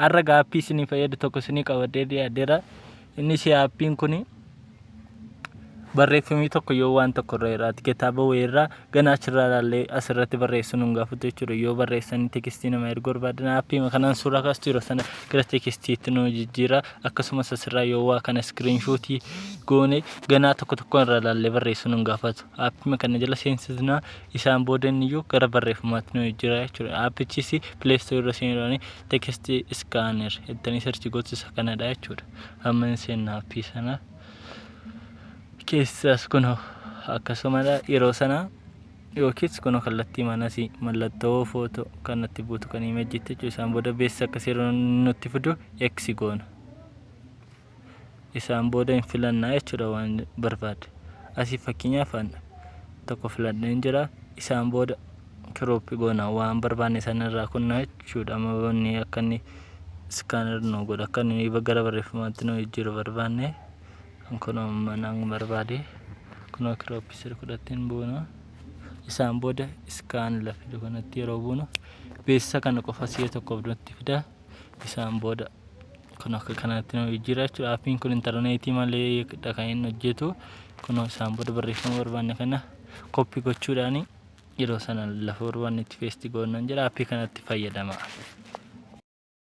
Har'a gaaffii isinii fayyadu tokko isinii qabadhee dhiyaadheera. Innis aappiin kun barreeffamii tokko yoo waan tokko irra jiraate, kitaaba wayiirraa ganaa achirraa ilaallee asirratti barreessuu nun gaafatu jechuudha. Yoo barreessanii tekstii nama erguu barbaadan, aappii kanaan suuraa kaastu, yeroo sana gara tekstiitti nu jijjiira. Akkasumas asirraa yoo waa kana screenshootii goone, ganaa tokko tokkoon irraa ilaallee barreessuu nun gaafatu. Aappii kana jala seensisnaa, isaan booda inni iyyuu gara barreeffamaatti nu jijjiira jechuudha. Aappichis Play Store irra seenuudhaan "text scanner" jettanii search gootu, isa kanadha jechuudha. Amma hin seenna aappii sana keessas. Kunoo akkasumadha. Yeroo sana yookiis kunoo kallattii manasii mallattoo footoo kanatti buutu kan imeejitti jechuudha. Isaan booda beeksisa akkas yeroo nutti fidu X goona. Isaan booda hin filannaa jechuudha waan barbaade. Asii fakkeenyaaf tokko filadheen jira. Isaan booda crop goona, waan barbaanne sanarraa kunnaa jechuudha. Amma wanni akka inni scanner nu godha, akka inni gara barreeffamaatti nu jijjiiru barbaanne kan kunoo manaan barbaade kunoo crop sir kudhattiin buuna. Isaan booda scan lafa kanatti yeroo buunu beeksisa kana qofa si'a tokkoof nutti fida. Isaan booda kun akka kanatti nu jijjiira jechuudha. Aappiin kun intarneetii malee kan inni hojjetu. Kunoo isaan booda barreeffama barbaanne kana copy gochuudhaan yeroo sana lafa barbaanne itti paste goonaan jedha. Aappii kanatti fayyadama.